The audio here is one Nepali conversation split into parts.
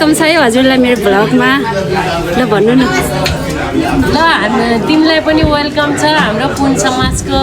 वेलकम छ है हजुरलाई मेरो भ्लगमा ल भन्नु न ल तिमीलाई पनि वेलकम छ हाम्रो पुन समाजको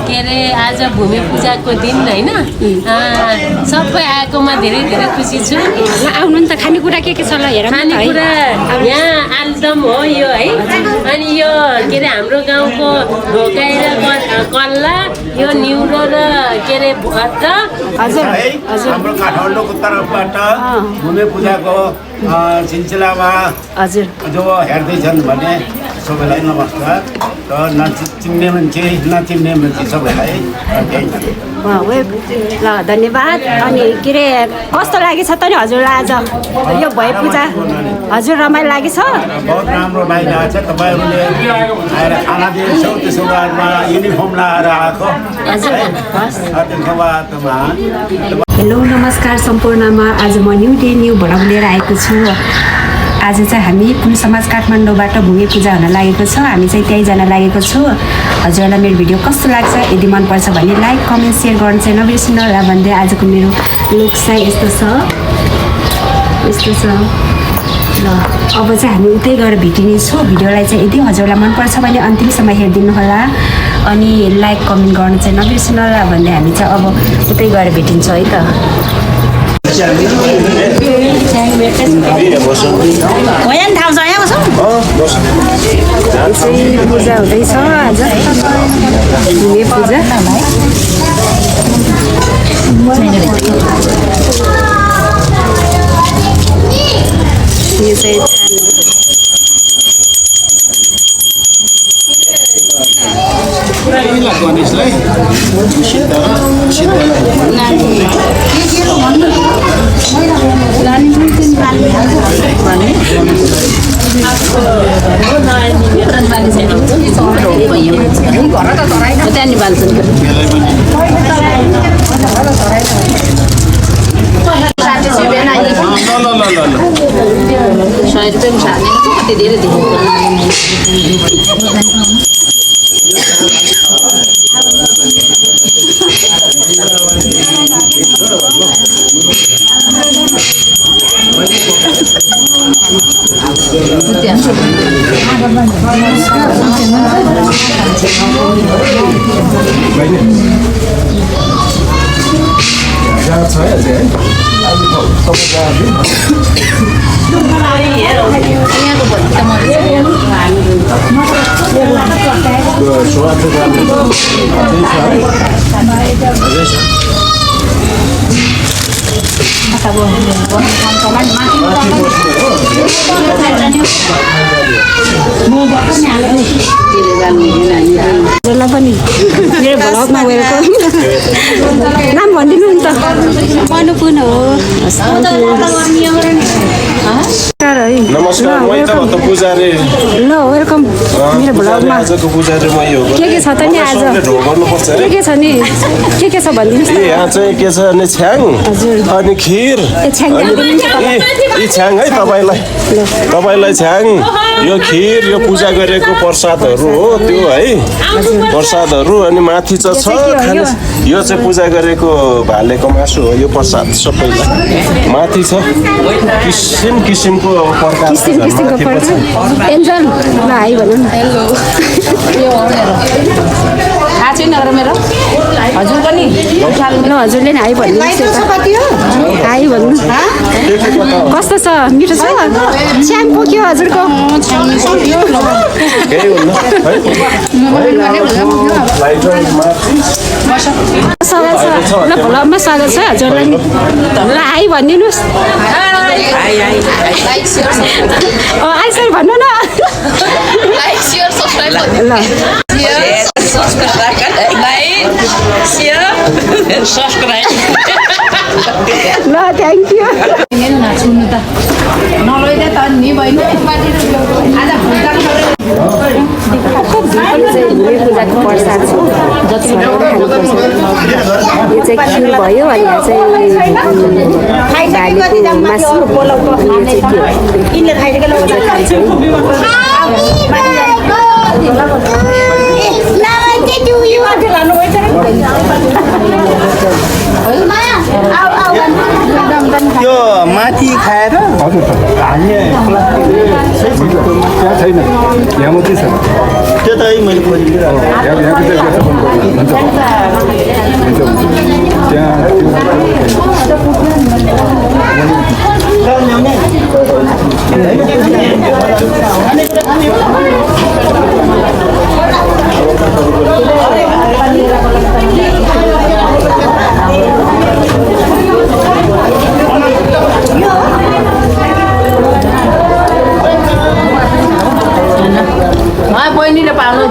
के अरे आज भूमि पूजाको दिन होइन सबै आएकोमा धेरै धेरै खुसी छु ल आउनु नि त खानेकुरा के छ ल हेर खानेकुरा यहाँ आलुदम हो यो है अनि यो के अरे हाम्रो गाउँको ढोकाएर कल्ला यो निउरो र के अरे भट्ट हजुर हाम्रो काठमाडौँको तर्फबाट भूमि पूजाको सिलसिलामा हजुर जो हेर्दैछन् भने सबैलाई नमस्कार र नचिन्ने मान्छे नचिन्ने मान्छे सबैलाई ल धन्यवाद अनि के अरे कस्तो लागेछ त नि हजुरलाई आज यो भए पूजा हजुर रमाइलो लागेछ बहुत राम्रो लागिरहेको छ तपाईँहरूले आएर खाना दिन्छौ त्यसो बादमा युनिफर्म लगाएर आएको त्यसको बादमा हेलो नमस्कार सम्पूर्णमा आज म न्यू डे न्यू भ्लग लिएर आएको छु आज चाहिँ हामी पुन समाज काठमाडौँबाट भूमि पूजा हुन लागेको छ हामी चाहिँ त्यहीँ जान लागेको छु हजुरहरूलाई मेरो भिडियो कस्तो लाग्छ यदि मनपर्छ भने लाइक कमेन्ट सेयर गर्नु चाहिँ नबिर्सिनु होला भन्दै आजको मेरो लुक चाहिँ यस्तो छ ल अब चाहिँ हामी उतै गएर भेटिनेछौँ भिडियोलाई चाहिँ यदि हजुरलाई मनपर्छ भने अन्तिमसम्म हेरिदिनु होला अनि लाइक कमेन्ट गर्नु चाहिँ नबिर्सिनु होला भन्दै हामी चाहिँ अब उतै गएर भेटिन्छौँ है त पूजा हुँदैछ आज भूमि पूजा यो चाहिँ पनि मेरो भ्लगमा वेलकम नाम भनिदिनु नि त अनुपुन हो नमस्कार म त पुजारी ल वेलकम मेरो भ्लगमा आजको पुजारी म यो के छ त नि आज के छ नि के छ भनिदिनुस् न यहाँ चाहिँ के छ नि छ्याङ अनि खिर यी छ्याङ है तपाईलाई छ्याङ यो खिर यो पूजा गरेको प्रसादहरू हो त्यो है प्रसादहरू अनि माथि चाहिँ छ खाने यो चाहिँ पूजा गरेको भालेको मासु हो यो प्रसाद सबैलाई माथि छ किसिम किसिमको प्रकार एन्जल ल हाई भन्नु न हेलो थाहा छैन मेरो हजुर पनि ल हजुरले नि हाई भन्नु हाई भन्नु कस्तो छ मिठो छ च्याङ पोक्यो हजुरको स्वागत छ ल भ्लगमा स्वागत छ हजुरलाई ल हाई भनिदिनुहोस् आइसर भन्नु न ल ल थ्याङ्क यू सुन्नु त नलैदा त नि बहिनी आज पूजाको प्रसाद छ जति खानुपर्छ यो चाहिँ खिर भयो अनि यहाँ चाहिँ भालेको मासु त्यो माथि खाएर हजुर हाल्ने त्यहाँ छैन यहाँ मात्रै छ त्यो त मैले खोजिदिइरहेको यहाँको चाहिँ ग्यास बन्द गर्नु हुन्छ बहिनीले पाल्नु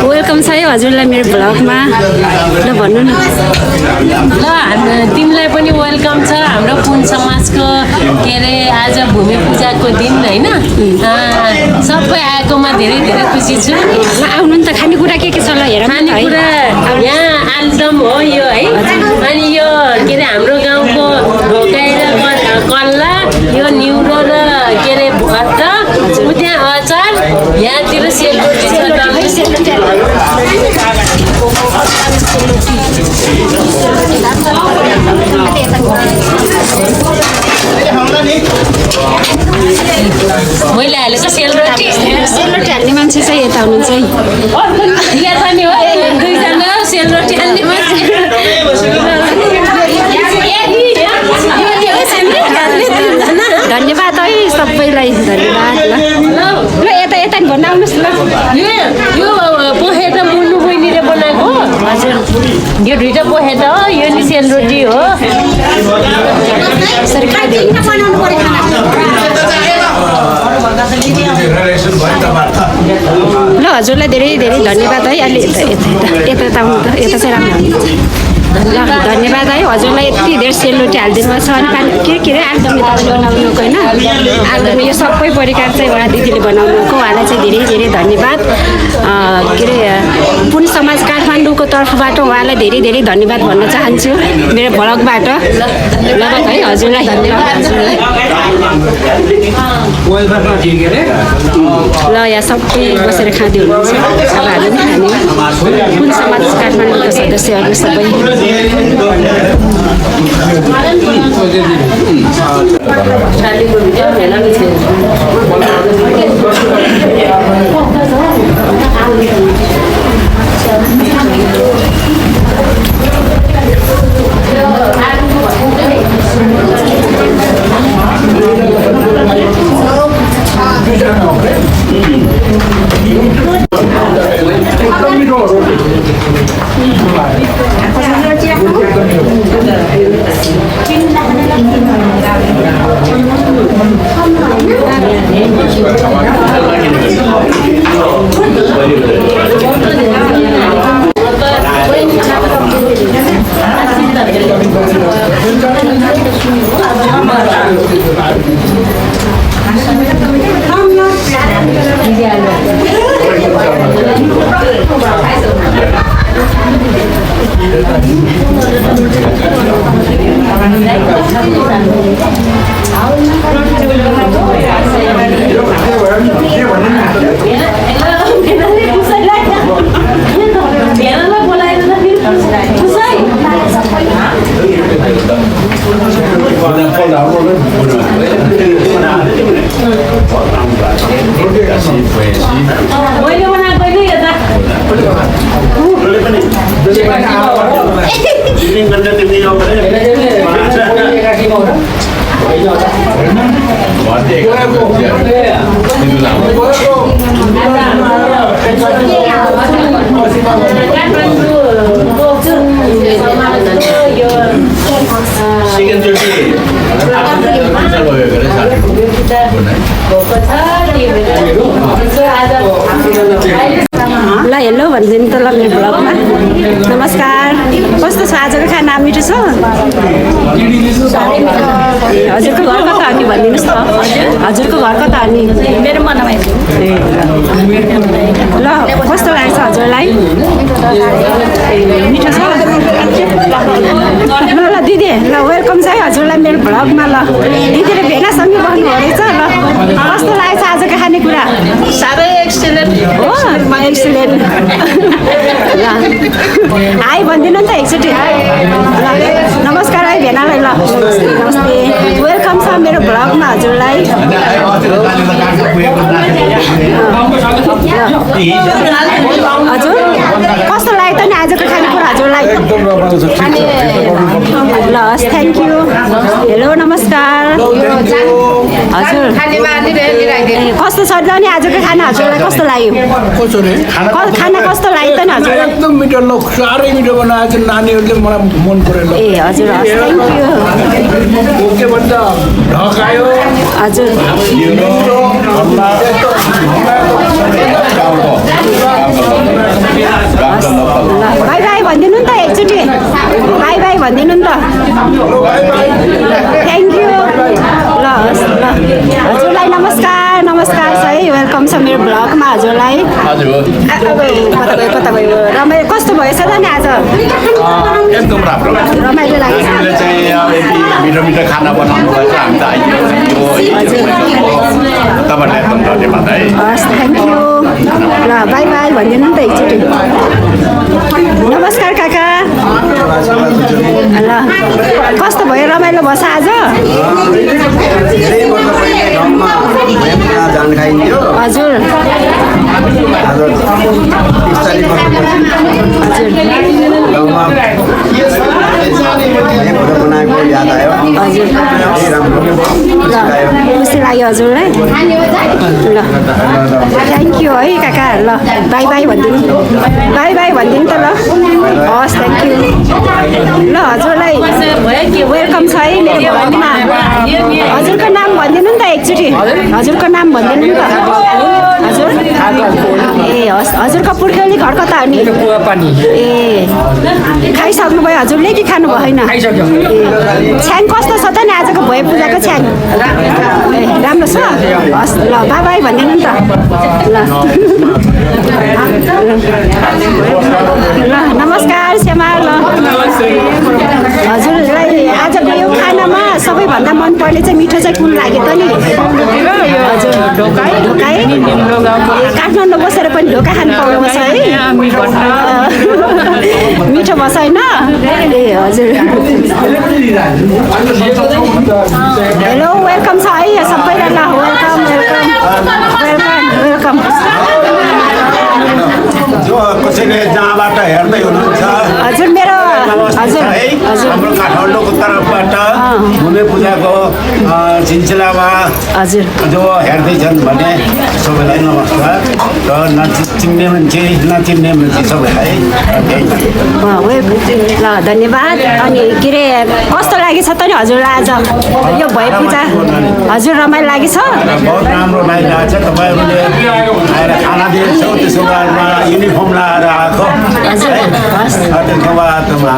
वेलकम छ है हजुरलाई मेरो भ्लगमा ल भन्नु न ल तिमीलाई पनि वेलकम छ हाम्रो पुन समाजको के अरे आज भूमि पूजाको दिन होइन सबै आएकोमा धेरै धेरै खुसी छु ल आउनु नि त खानेकुरा के छ ल हेर खानेकुरा यहाँ आलुदम हो यो है अनि यो के अरे हाम्रो गाउँको ढोकाएर कल्ला यो निउरो र के अरे भट्ट त्यहाँ अचार यहाँतिर सेलरोटी छ मैले हालेको सेलरोटी हाल्ने मान्छे चाहिँ यता हुनुहुन्छ है यहाँ नि हो दुईजना सेलरोटी हाल्ने मान्छे धन्यवाद है सबैलाई धन्यवाद ल यता यता नि भन्न आउनुहोस् ल यो पोहे त मुन्नु बहिनीले बनाएको हजुर यो दुईटा पोहे त यो नि सेलरोटी हो ल हजुरलाई धेरै धेरै धन्यवाद है अलि यता आउनु त यता चाहिँ राम्रो हुन्छ ल धन्यवाद है हजुरलाई यति धेरै सेलरोटी हालिदिनु भएको छ अनि के अरे आलुदम यताले बनाउनुको होइन आलुदम यो सबै परिकार चाहिँ उहाँ दिदीले बनाउनुको उहाँलाई चाहिँ धेरै धेरै धन्यवाद के अरे पुन समाज काठमाडौँको तर्फबाट उहाँलाई धेरै धेरै धन्यवाद भन्न चाहन्छु मेरो भ्लगबाट ल है हजुरलाई ल यहाँ सबै बसेर खाँदै हुनुहुन्छ अब हामी पनि खाने पुन समाज काठमाडौँको सदस्यहरू सबै ल हेलो भनिदिनु त ल मेरो ब्लगमा। नमस्कार, कस्तो छ आजको खाना? मिठो छ? ए हजुरको घर कता हो नि भनिदिनुहोस् त। हजुरको घर कता हो नि? मेरो मनमै। ए ल कस्तो लाग्छ हजुरलाई? मिठो छ? ल ल दिदी ल वेलकम छ है हजुरलाई मेरो भ्लगमा। ल दिदीले भेनासँगै बस्नु रहेछ। ल कस्तो लागेको छ आजको खानेकुरा? साह्रै एक्सिलेन्ट हो एक्सिलेन्ट। ल हाई भनिदिनु नि त एकचोटि। ल नमस्कार है भेनालाई। ल नमस्ते, वेलकम छ मेरो भ्लगमा हजुरलाई। हजुर कस्तो लाग्यो त नि आजको खानेकुरा हजुरलाई? ल हस् थ्याङ्क यू। हेलो नमस्कार हजुर। कस्तो छ त नि आजको खाना हजुरलाई कस्तो लाग्यो? खाना कस्तो लाग्यो त नि हजुरलाई? एकदम मिठो ल साह्रै मिठो बनाएको छ नानीहरूले मलाई मन परेन ए हजुर हस् थ्याङ्क यू। के भन्छ ढकायो हजुर बाई बाई भनिदिनु नि त एकचोटि। बाई बाई भनिदिनु नि त। Thank you. ल हस् ल हजुरलाई नमस्कार नमस्कार छ है, वेलकम छ मेरो भ्लगमा हजुरलाई। कता गयो रमाइलो कस्तो भएछ त नि आज? एकदम राम्रो रमाइलो लाग्यो। हामीले चाहिँ अब यति मिठो मिठो खाना बनाउनु भएछ हामी त तपाईँहरूलाई एकदम धन्यवाद है। हस् थ्याङ्क यू। ल बाई बाई भनिदिनु नि त एकचोटि। नमस्कार काका। ल कस्तो भयो रमाइलो बस आज? जान खाइन्थ्यो हजुर हजुर गाउँमा बनाएको याद आयो। हजुर राम्रो खुसी लाग्यो हजुरलाई? ल थ्याङ्क यू है काका। ल बाई बाई भनिदिनु। बाई बाई भनिदिनु त। ल हस् थ्याङ्क यू। ल हजुरलाई वेलकम छ है मेरो भ्लगमा। हजुरको नाम भनिदिनु नि त एकचोटि। हजुरको नाम भनिदिनु नि त। हजुर ए हस्। हजुरको पुर्ख्यौली घर कता हो नि? ए खाइसक्नुभयो हजुरले कि खानु भएन? छ्याङ कस्तो छ त नि आजको भए पूजाको छ्याङ? ए राम्रो छ? हस् ल बाई बाई भनिदिनु नि त। ल नमस्कार श्यामा। ल हजुरलाई आजको यो खानामा सबैभन्दा मनपर्ने चाहिँ मिठो चाहिँ कुन लाग्यो त नि? हजुर ढोकाई। काठमाडौँ बसेर पनि ढोका खानु पाउनु छ है? मिठो बस होइन? ए हजुर। हेलो वेलकम छ है सबैलाई। ल वेलकम वेलकम वेलकम वेलकम। जो कसैले जहाँबाट हेर्दै हुनुहुन्छ हजुर मेरो हजुर है हजुर हाम्रो काठमाडौँको तर्फबाट भूमि पूजाको सिलसिलामा हजुर जो हेर्दैछन् भने सबैलाई नमस्कार। र नचिन्ने मान्छे नचिन्ने मान्छे सबैलाई ल धन्यवाद। अनि के अरे कस्तो लागेछ त नि हजुरलाई आज यो भए पूजा? हजुर रमाइलो लागेछ? बहुत राम्रो लागिरहेको छ। तपाईँहरूले आएर खाना दिन्छौँ त्यसको बादमा युनिफर्म लगाएर आएको त्यसको बादमा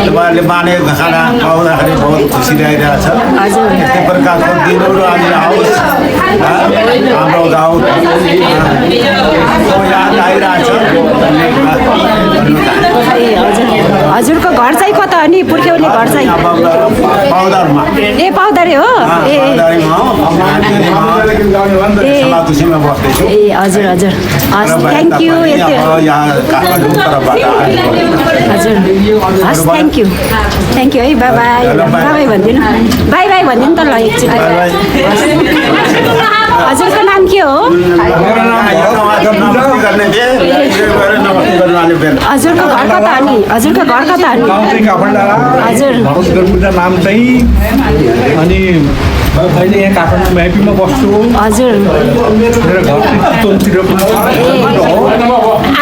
तपाईँहरूले मानेको खाना पाउँदाखेरि बहुत खुसी लागिरहेको छ। हजुर यस्तै प्रकारको दिनहरू आज आओस् हाम्रो गाउँ याद आइरहेछ। ए हजुर हजुरको घर चाहिँ कता हो नि? पुर्ख्यौली घर चाहिँ पाउदारमा ए पाउदारे हो? ए सभाखुसीमा बस्दैछु। ए हजुर हजुर हस् थ्याङ्क यू। यति हजुर हस् थ्याङ्क यू है। बाई बाई बाई बाई भनिदिनु। बाई बाई भनिदिनु त ल एकचोटि। हजुरको नाम के हो? हजुरको घर कता हो नि? हजुरको घर कता हो नि? हजुर नाम चाहिँ अनि अहिले यहाँ काठमाडौँ म्यापीमा बस्छु। हजुर मेरो घर चाहिँ चितवनतिर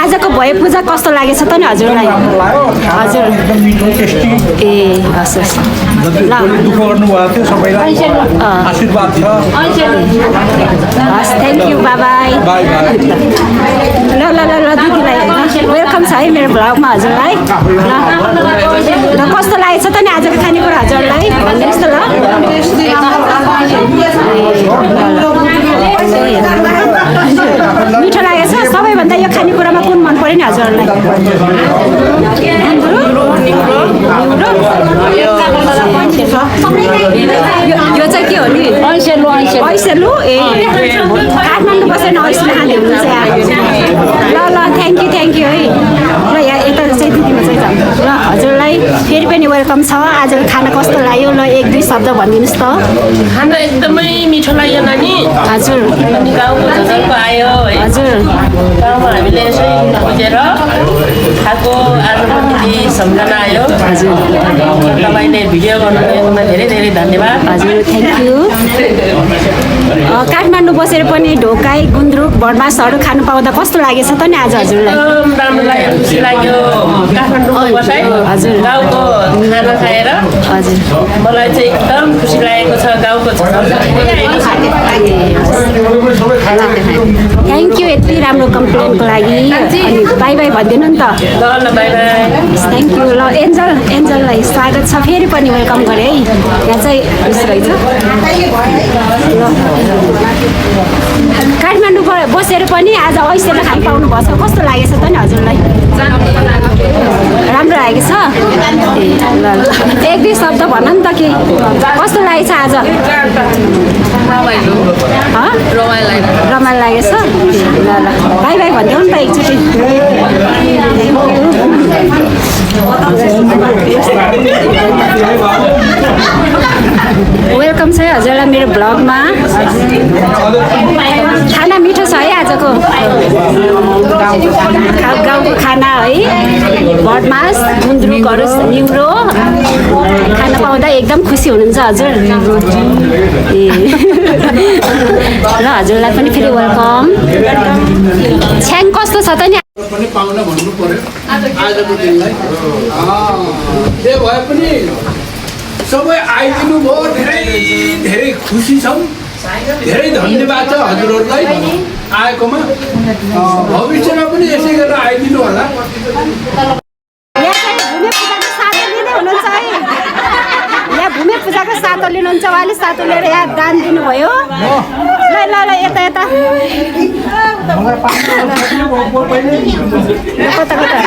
आजको भयो पूजा कस्तो लागेछ त नि हजुरलाई हजुर ए हस् हस् ल दुःख गर्नुभएको थियो सबैलाई आशीर्वाद छ हस् thank you by by by ल ल ल ल दिदीलाई वेलकम छ है मेरो भ्लगमा हजुरलाई ल कस्तो लागेछ त नि आजको खानेकुरा हजुरलाई भन्नुहोस् त ल मिठो लागेछ सबैभन्दा यो खानेकुरामा कुन मन पर्यो नि हजुरहरूलाई यो चाहिँ के हो नि ऐसेलु ए काठमाडौँ बसेर ऐसेलु खाने हुनुहुन्छ ल ल थ्याङ्क यू है ल यहाँ यता चाहिँ दिदीमा चाहिँ जाउँ ल हजुरलाई फेरि पनि वेलकम छ आजको खाना कस्तो लाग्यो ल एक दुई शब्द भनिदिनुहोस् त खाना एकदमै मिठो लाग्यो नानी हजुर गाउँको झलको आयो है हजुर गाउँमा हामीले यसै बुझेर खाएको आजको फेरि सम्झना आयो तपाईँले भिडियो गर्नुभएकोमा धेरै धेरै धन्यवाद हजुर थ्याङ्क यू काठमाडौँ बसेर पनि ढोकाई गुन्द्रुक भटमासहरू खानु पाउँदा कस्तो लागेछ त नि आज हजुरलाई एकदम राम्रो लाग्यो खुसी लाग्यो काठमाडौँ बसाइ हजुर गाउँको खाना खाएर हजुर मलाई चाहिँ एकदम खुसी लागेको छ गाउँको थ्याङ्क यू यति राम्रो कम्प्लेनको लागि अनि बाई बाई भनिदिनु नि त ल बाई बाई थ्याङ्क यू ल एन्जललाई स्वागत छ फेरि पनि वेलकम गरेँ है यहाँ चाहिँ उस रहेछ ल काठमाडौँ बसेर पनि आज ऐसेर खानु पाउनु भएको छ कस्तो लागेछ त नि हजुरलाई राम्रो लागेको छ ए ल ल एक दुई शब्द भन नि त के कस्तो लागेछ आज रमाइलो लागेछ ल ल बाई बाई भनिदेऊ नि त एकचोटि वेलकम छ है हजुरलाई मेरो ब्लगमा खाना मिठो छ है आजको गाउँको खाना है भटमास गुन्द्रुकहरू निउरो खाना पाउँदा एकदम खुसी हुनुहुन्छ हजुर ए ल हजुरलाई पनि फेरि वेलकम छ्याङ कस्तो छ त नि पनि पाउन भन्नु पर्यो आजको दिनलाई त्यही भए पनि सबै आइदिनु भयो धेरै धेरै खुसी छौँ धेरै धन्यवाद छ हजुरहरूलाई आएकोमा भविष्यमा पनि यसै गरेर आइदिनु होला भूमि पूजाको सातो लिनुहुन्छ उहाँले सातो लिएर यहाँ दान दिनुभयो ल ल ल यता यता कता कता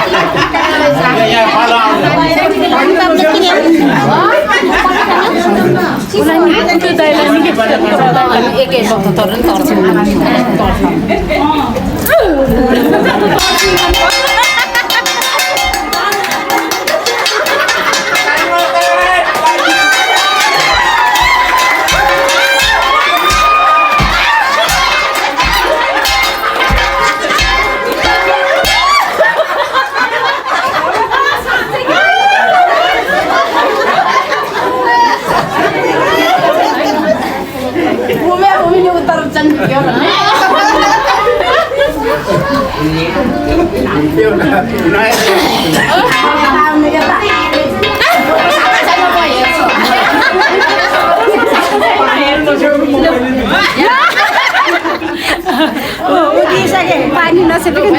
पानी नसेपेको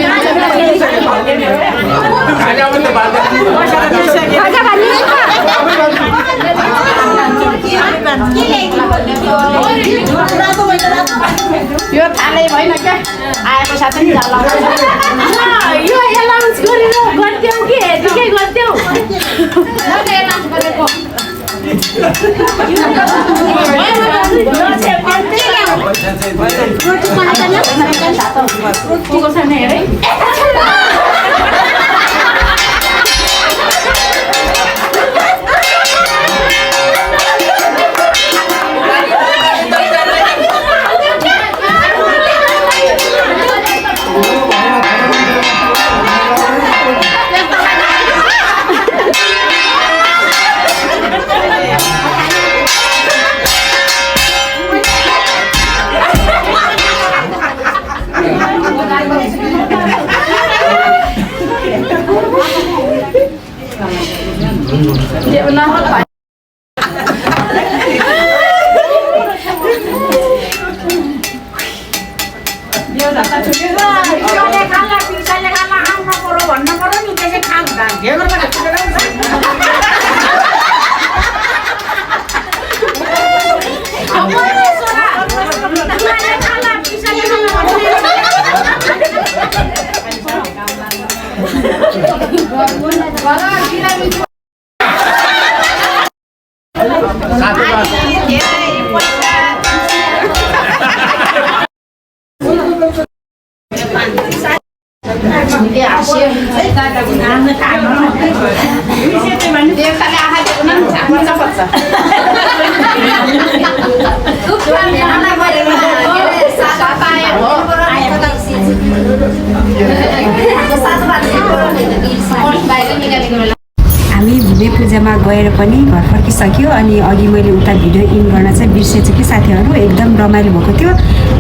यो थालै भएन क्या आएको साथै यो एलाउन्स गरिदेऊ कि हेर्दै गरिदेऊ हामी भूमि पूजामा गएर पनि घर फर्किसक्यो अनि अघि मैले उता भिडियो इन गर्न चाहिँ बिर्सेछु कि साथीहरू एकदम रमाइलो भएको थियो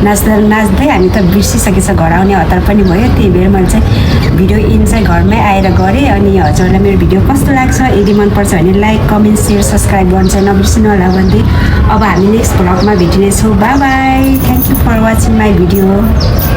नाच्दा नाच्दै हामी त बिर्सिसकेछ घर आउने हतार पनि भयो त्यही भएर मैले चाहिँ भिडियो इन चाहिँ घरमै आएर गरेँ अनि हजुरलाई मेरो भिडियो कस्तो लाग्छ यदि मनपर्छ भने लाइक कमेन्ट सेयर सब्सक्राइब गर्न चाहिँ नबिर्सिनु होला भन्दै अब हामी नेक्स्ट भ्लगमा भेटिनेछौँ bye bye thank you for watching my video